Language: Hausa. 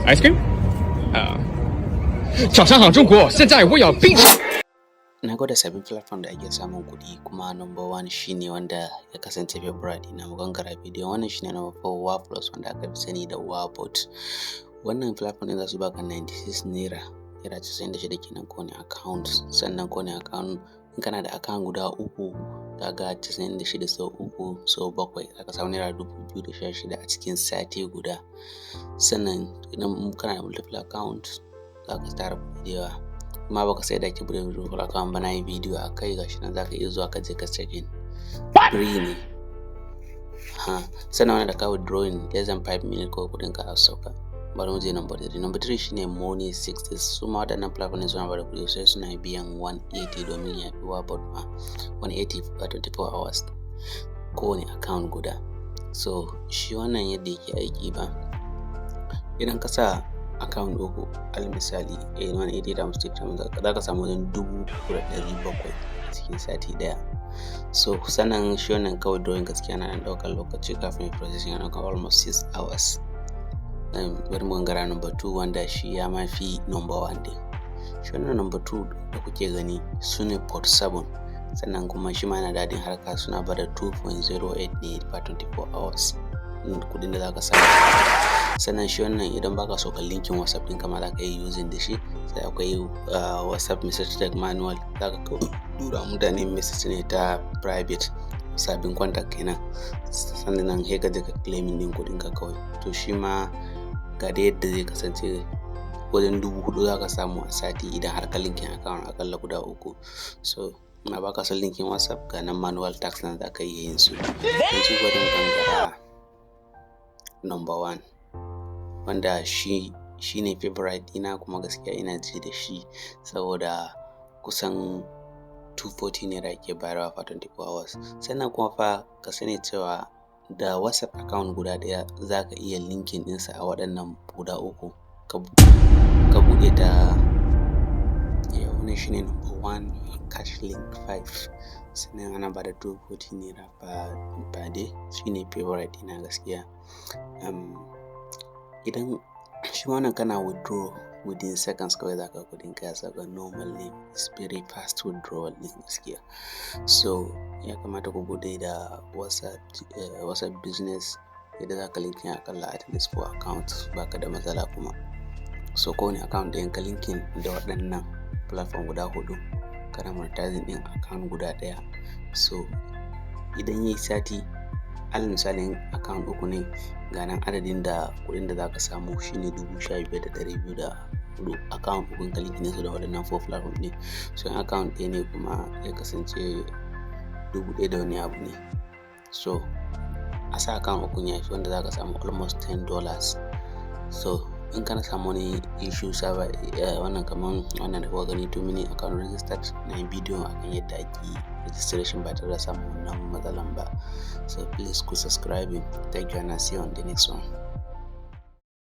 Ice cream? 啊，早上好，中国！现在我要冰淇 Na gwada sabbin platform da ake samun kuɗi, kuma number one shine wanda ya kasance favorite ɗina. Mu gangara bidiyon. Wannan shine number four, Wa Plus, wanda aka fi sani da Wabot. Wannan platform ɗin za su baka 96 naira, naira 96 kenan kowane account. Sannan kowane account, in kana da account guda uku, kaga 96 sau uku sau bakwai, za ka samu naira 2,016 a cikin sati guda. Sannan idan kana da multiple account, za ka tara kuɗi da yawa. Kuma baka sai da ake buɗe multiple account ba, na yi bidiyo a kai, gashi nan, za ka iya zuwa ka je ka checking, free ne. Ha, sannan wani da ka withdrawing less than 5 minutes ko kuɗin ka za su sauka. Bari mu je number 3. Number 3 shine Money 60. Su ma waɗannan platform ne suna bada kuɗi sosai, suna biyan 180, domin ya fi Wabot ma, 180 a 24 hours kowane account guda. So shi wannan yadda yake aiki ba, idan ka sa account uku, al misali, 180 times 3 times, za ka samu wajen 3,700 a cikin sati ɗaya. So sannan shi wannan kawai drawing gaskiya na ɗaukar lokaci kafin processing, yana ɗaukar almost 6 hours. Bari mu gangara number 2, wanda shi ya ma fi number 1 din. Shi wannan number 2 da kuke gani su ne Port 7. Sannan kuma shi ma yana daɗin harka, suna bada 2.08 ne per 24 hours kuɗin da zaka samu. Sannan shi wannan, idan baka so ka linking WhatsApp ɗinka ma, zaka yi using da shi. Sai akwai WhatsApp message tag manual, zaka tura mutane message ne ta private, sabbin contact kenan. Sannan sai ka je ka claiming ɗin kuɗin ka kawai. To shi ma ga da yadda zai kasance, wajen 4,000 za ka samu a sati idan har ka linking account akalla guda uku. So in baka son linking WhatsApp, ga nan manual task nan za ka iya yin su. Yanzu bari mu gangara number one, wanda shi shine favorite ɗina, kuma gaskiya ina ji da shi saboda kusan 240 naira ke bayarwa for 24 hours. Sannan kuma fa ka sani cewa da WhatsApp account guda ɗaya za ka iya linking ɗinsa a waɗannan guda uku ka buɗe ta. Wannan shine number one, Cash Link 5. Sannan ana bada 240 naira per day. Shine favorite ɗina gaskiya. Idan shi wannan kana withdraw within seconds kawai, za ka ga kuɗin ka ya sauka normally. It's very fast withdrawal ɗin gaskiya. So ya kamata ku buɗe da WhatsApp Business, yadda za ka linking akalla at least four accounts, baka da matsala kuma. So kowane account ɗayan ka linking da waɗannan platform guda huɗu, kana monetizing ɗin account guda ɗaya. So idan yayi sati, alal misalin account uku ne, ga nan adadin da kuɗin da za ka samu shine 15,204, account uku ka linking su da waɗannan four platform ɗin. So in account ɗaya ne kuma, ya kasance 1,000 da wani abu ne. So a sa account ukun ya fi, wanda za ka samu almost $10. So in kana samu wani issue server, wannan kaman wannan da kuka gani, 2 minute account registered, na yi bidiyo akan yadda ake registration ba tare da samun wannan matsalan ba. So please ku subscribing. Thank you and I see you on the next one.